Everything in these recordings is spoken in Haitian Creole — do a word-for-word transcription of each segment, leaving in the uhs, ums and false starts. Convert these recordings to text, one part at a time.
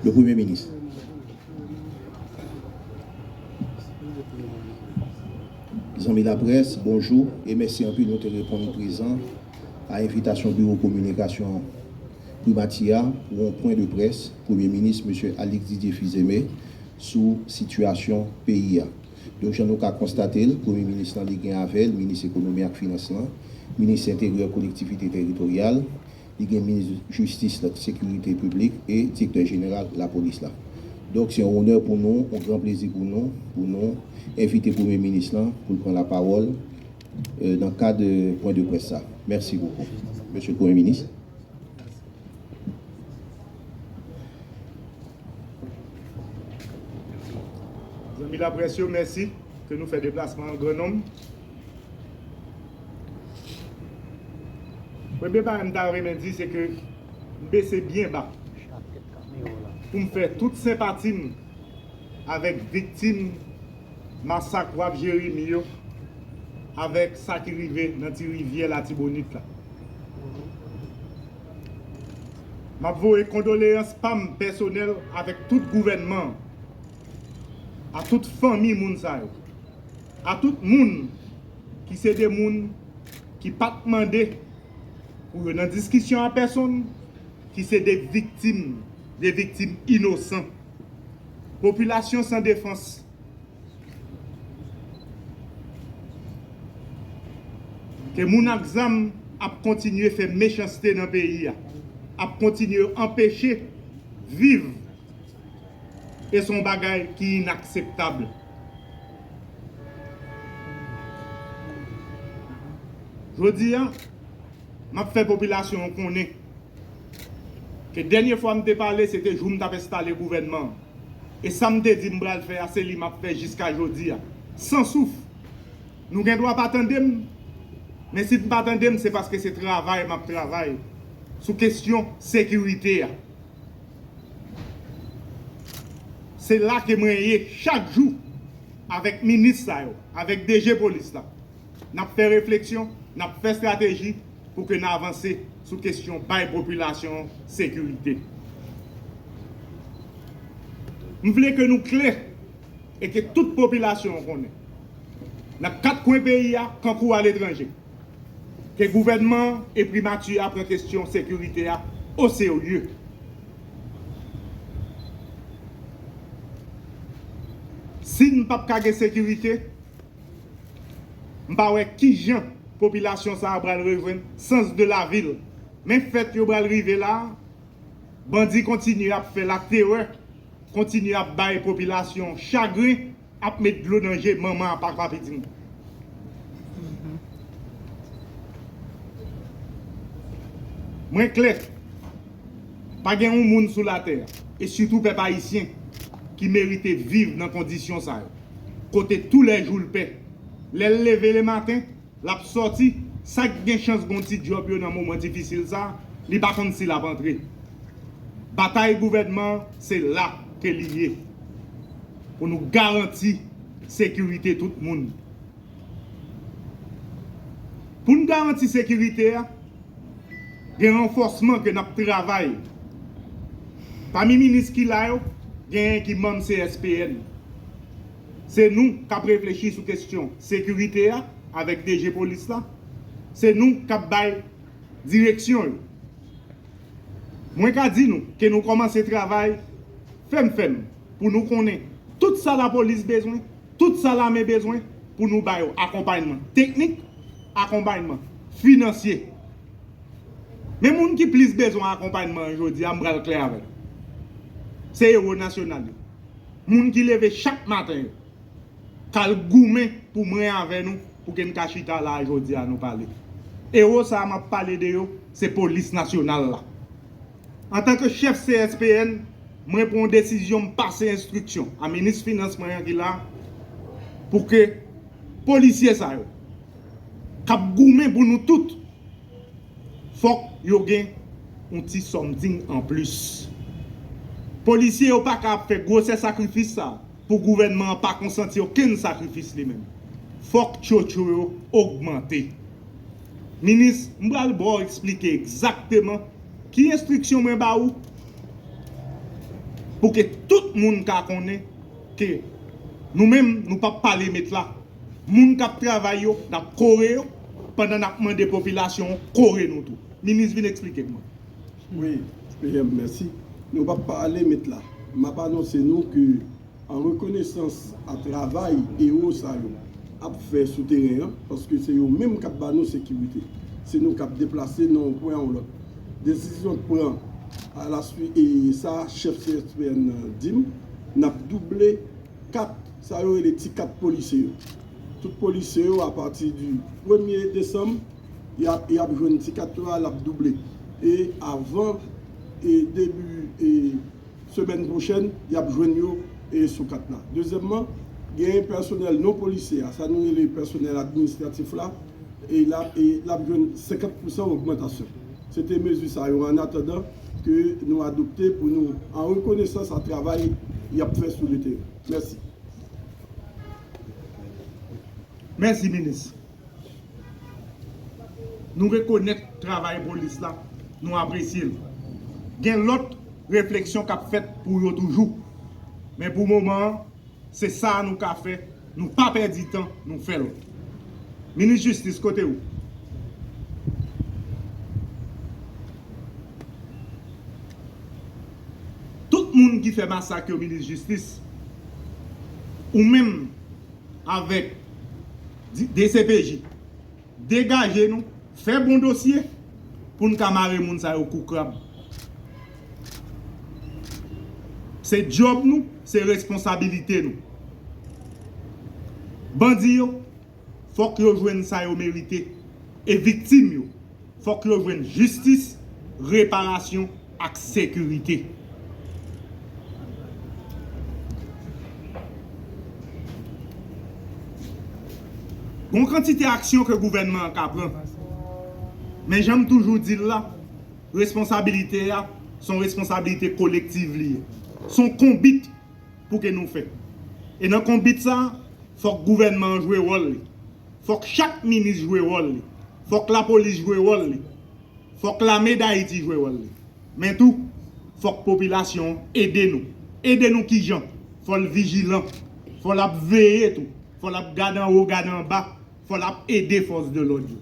Le Premye Minis. Zanmi laprès, bonjou e mèsi anpil nou te reponn prezan a envitasyon Biwo Kominikasyon Primati a pou yon pwen de près Premye Minis, Mesye Alix Didier Fils-Aimé, sou sitiyasyon peyi a. Donk, jan nou ka konstate l, Premye Minis lan, li gen avè l Minis Ekonomi ak Finans lan, Minis Enteryè, Kolektivite Teritoryal, li gen Minis Jistis ak Sekirite Piblik e Direktè Jeneral Lapolis la. Donk, se yon onè pou nou, yon gran plezi pou nou, pou nou envite Premye Minis lan pou l pran lapawòl, euh, nan kad, euh, pwen de près sa. Mèsi bokou, Mesye le Premye Minis. Zanmi laprès yo, mèsi ke nou fè deplasman an gran nonm. Premye bagay m ta renmen di, se ke m bese byen ba pou m fè tout senpati m avèk viktim masak Waf Jeremi yo, avèk sa ki rive nan Ti Rivyè Latibonit la. M ap voye kondoleyans pa m pèsonèl avèk tout gouvènman an, a tout fanmi moun sa yo, a tout moun ki se de moun ki pa t mande pou yo nan diskisyon a pèsonn, ki se de viktim, de viktim inosan. Popilasyon san defans. Ke moun ak zam ap kontinye fè mechanste nan peyi a, ap kontinye anpeche viv, e se yon bagay ki inakseptab. Jodi a, m ap fè popilasyon an konnen ke dènye fwa m te pale, se te jou m t ap enstale gouvènman an. E sa m te di m pral fè a, se li m ap fè jiska jodi a. San souf. Nou gen dwa pa tande m, men si n pa tande m, se paske se travay m ap travay sou kesyon sekirite a. Se la ke mwen ye chak jou avèk minis sa yo, avèk D G polis la. N ap fè refleksyon, n ap fè estrateji pou ke n avanse sou kesyon bay popilasyon an sekirite. M vle ke nou klè e ke tout popilasyon an konnen, nan kat kwen peyi a, kankou aletranje, ke gouvènman an e primati a pran kesyon sekirite a oserye. Si n p ap ka gen sekirite, m pa wè kijan popilasyon sa a pral rejwenn sans de lavi l. Men fèt yo pral rive la a, bandi kontinye ap fè laterè, kontinye ap bay popilasyon chagren, ap met dlo nan je manman ak papa pitit mwen. Mwen klè, pa gen yon moun sou latè a, e sitou pèp ayisyen, ki merite viv nan kondisyon sa yo, kote toulèjou l pè. Lè l leve lematen, l ap sòti, sa k gen chans gen yon ti djòb yo nan moman difisil sa, li pa konn si l ap antre. Batay gouvènman an, se la ke li ye, pou nou garanti sekirite tout moun. Pou n garanti sekirite a, gen ranfòsman ke n ap travay. Pami minis ki la yo, genyen ki manm C S P N. Se nou k ap reflechi sou kesyon sekirite a avèk D G polis la. Se nou k ap bay direksyon yo. Mwen ka di nou ke nou kòmanse travay fèm fèm pou nou konnen tout sa lapolis bezwen, tout sa lame bezwen pou nou ba yo akonpayman teknik, akonpayman finansye. Men moun ki plis bezwen akonpayman an jodi a, m pral klè avè w. Se ewo nasyonal yo. Moun ki leve chak maten yo k al goumen pou mwen avè nou, pou ke n ka chita la a jodi a nou pale. Ewo sa a m ap pale de yo, se polis nasyonal la. Antanke chèf C S P N, mwen pran yon desizyon, m pase enstriksyon a minis finans mwen an ki la, pou ke polisye sa yo k ap goumen pou nou tout, fòk yo gen yon ti something anplis. Polisye yo pa ka ap fè gwosè sakrifis sa pou gouvènman an pa konsanti okenn sakrifis li menm. Fòk tchotcho yo ogmante. Minis, m pral ba w eksplike egzakteman ki enstriksyon mwen ba ou, pou ke tout moun ka konnen ke nou menm, nou p ap pale met la. Moun k ap travay yo, n ap kore yo, pandan n ap mande popilasyon an kore nou tou. Minis, vin eksplike m. Wi, P M, mèsi. Nou p ap pale met la. M ap anonse nou ke an rekonesans a travay ewo sa yo ap fè sou teren an, paske se yo menm k ap ba nou sekirite. Se nou k ap deplase nan yon pwen a yon lòt. Desizyon k pran alasui e sa chèf C S P N nan di m, n ap double kat, sa yo rele ti kat polisye yo. Tout polisye yo, apati di premye desanm, y ap, y ap jwenn ti kat yo a, l ap double. E avan, e debi, e semèn pwochèn, y ap jwenn yo, e sou kat la. Dezyèmman, genyen pèsonèl non polisye a, sa nou rele pèsonèl administratif la, e l ap, e l ap jwenn senkant pousan ogmantasyon. Se te mezi sa yo, an atandan ke nou adopte pou nou, an rekonesans a travay y ap fè sou le teren. Mèsi. Mèsi, minis. Nou rekonèt travay polis la, nou apresye l. Gen lòt refleksyon k ap fèt pou yo toujou. Men pou moman an, se sa nou ka fè, nou pa pèdi tan, nou fè l. Minis Jistis, kote w? Tout moun ki fè masak yo, minis jistis, ou menm avèk D C P J, degaje nou, fè bon dosye pou n ka mare moun sa yo kou krab. Se djòb nou, se responsabilite nou. Bandi yo, fòk yo jwenn sa yo merite. E viktim yo, fòk yo jwenn jistis, reparasyon ak sekirite. Gon kantite aksyon ke gouvènman an ka pran. Men jan m toujou di l la, responsabilite a, se yon responsabilite kolektiv li ye. Se yon konbit pou ke nou fè. E nan konbit sa, fòk gouvènman an jwe wòl li. Fòk chak minis jwe wòl li. Fòk lapolis jwe wòl li. Fòk lame Dayiti jwe wòl li. Men tou, fòk popilasyon an ede nou. Ede nou kijan? Fò l vijilan. Fò l ap veye tou. Fò l ap gade anwo, gade anba. Fò l ap ede fòs de lòd yo.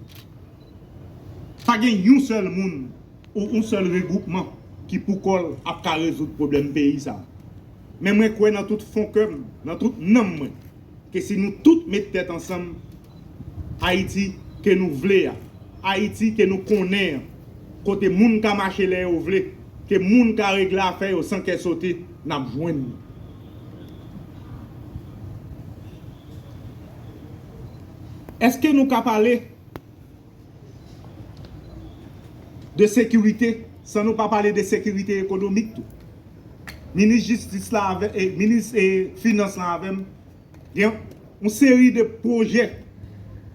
Pa gen yon sèl moun ou yon sèl regwoupman ki pou kò l ap ka rezoud pwoblèm peyi sa a. Men mwen kwè nan tout fon kè m, nan tout nanm mwen, ke si nou tout met tèt ansanm, Ayiti ke nou vle a, Ayiti ke nou konnen an, kote moun ka mache lè yo vle, ke moun ka regle afè yo san kè sote, n ap jwenn li. Èske nou ka pale de sekirite san nou pa pale de sekirite ekonomik tou? Minis jistis la avè, e, minis, e, finans la avè m, gen yon seri de pwojè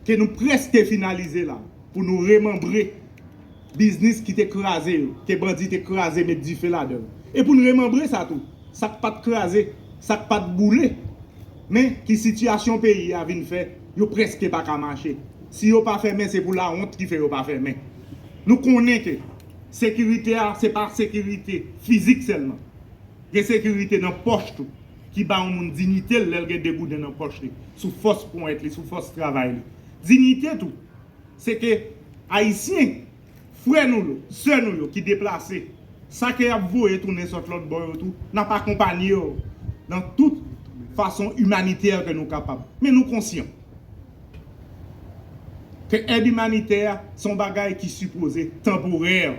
ke nou prèske finalize la pou nou remanbre biznis ki te kraze yo, ke bandi te kraze, met dife ladan yo. E pou n remanbre sa tou, sa k pa t kraze, sa k pa t boule, men ki sitiyasyon peyi a vin fè yo prèske pa ka mache. Si yo pa fèmen, se pou lawont ki fè yo pa fèmen. Nou konnen ke sekirite a, se pa sekirite fizik sèlman. Gen sekirite nan pòch tou, ki ba yon moun diyite l lè l gen de gouden nan pòch li, sou fòs ponyèt li, sou fòs travay li. Diyite tou, se ke Ayisyen, frè nou yo, sè nou yo ki deplase, sa ke y ap voye tounen sot lòt bò yo tou, n ap akonpanye yo nan tout fason imanitè ke nou kapab. Men nou konsyan ke èd imanitè a se yon bagay ki sipoze tanporè.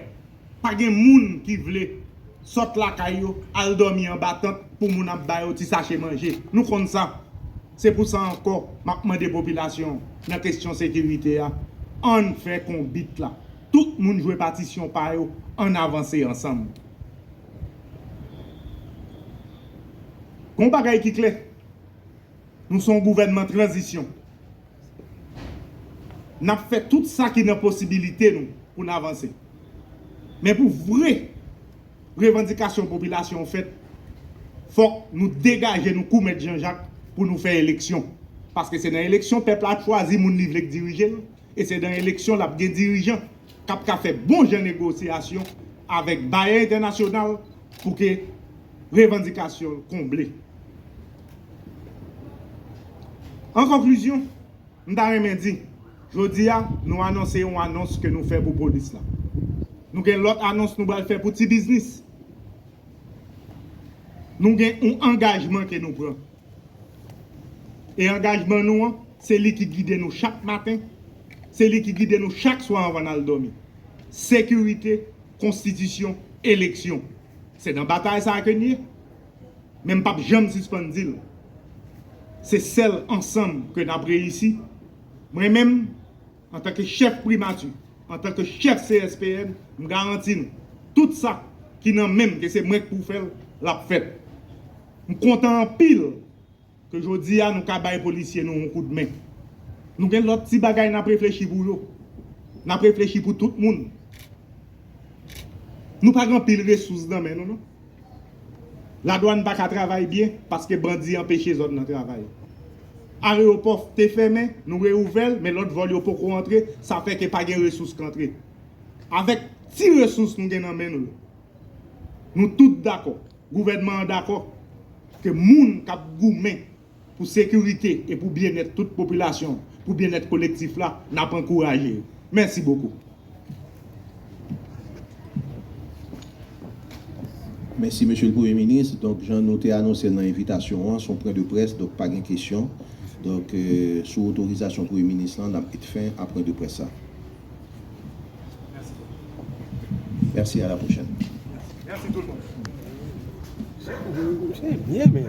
Pa gen moun ki vle sot lakay yo, al dòmi anba tant pou moun ap ba yo ti sache manje. Nou konn sa. Se pou sa ankò, m ap mande popilasyon an, nan kesyon sekirite a, ann fè konbit la. Tout moun jwe patisyon pa yo, ann avanse ansanm. Gon bagay ki klè, nou se yon gouvènman tranzisyon. N ap fè tout sa ki nan posibilite nou pou n avanse. Men pou vre revandikasyon popilasyon an fèt, fòk nou degaje nou kou Mèt Jan Jak pou nou fè eleksyon. Paske se nan eleksyon pèp la ap chwazi moun li vle k dirije l, e se nan eleksyon l ap gen dirijan k ap ka fè bon jan negosyasyon avèk bayè entènasyonal pou ke revandikasyon l konble. An konklizyon, m ta renmen di, jodi a, nou anonse yon anons ke nou fè pou polis la. Nou gen lòt anons nou pral fè pou ti biznis. Nou gen yon angajman ke nou pran. E angajman nou an, se li ki gide nou chak maten, se li ki gide nou chak swa anvan n al dòmi. Sekirite, konstitisyon, eleksyon. Se nan batay sa a ke n ye. Men m p ap janm sispann di l. Se sèl ansanm ke n ap reyisi. Mwen menm, antanke chèf primati, antanke chèf C S P N, m garanti nou, tout sa ki nan men m, ke se mwen k pou fè l, l ap fèt. M kontan anpil ke jodi a nou ka bay polisye nou yon kout men. Nou gen lòt ti bagay n ap reflechi pou yo. N ap reflechi pou tout moun. Nou pa gen anpil resous nan men nou, non. Ladwàn pa ka travay byen paske bandi anpeche zòn nan travay. Areyopò te fèmen, nou reouvè l, men lòt vòl yo poko antre, sa fè ke pa gen resous k antre. Avèk ti resous nou gen nan men nou yo, nou tout dakò, gouvènman an dakò, ke moun k ap goumen pou sekirite e pou byennèt tout popilasyon, pou byennèt kolektif la, n ap ankouraje yo. Mèsi bokou. Mèsi, Mesye le Premye Minis. Donk, jan nou te anonse l nan envitasyon an, se yon pwen de près, donk pa gen kesyon. Donk, euh, sou otorizasyon Premye Minis lan, n ap met fen a pwen de près sa. Mèsi, à la prochaine. Mèsi tout moun. Se byen, men.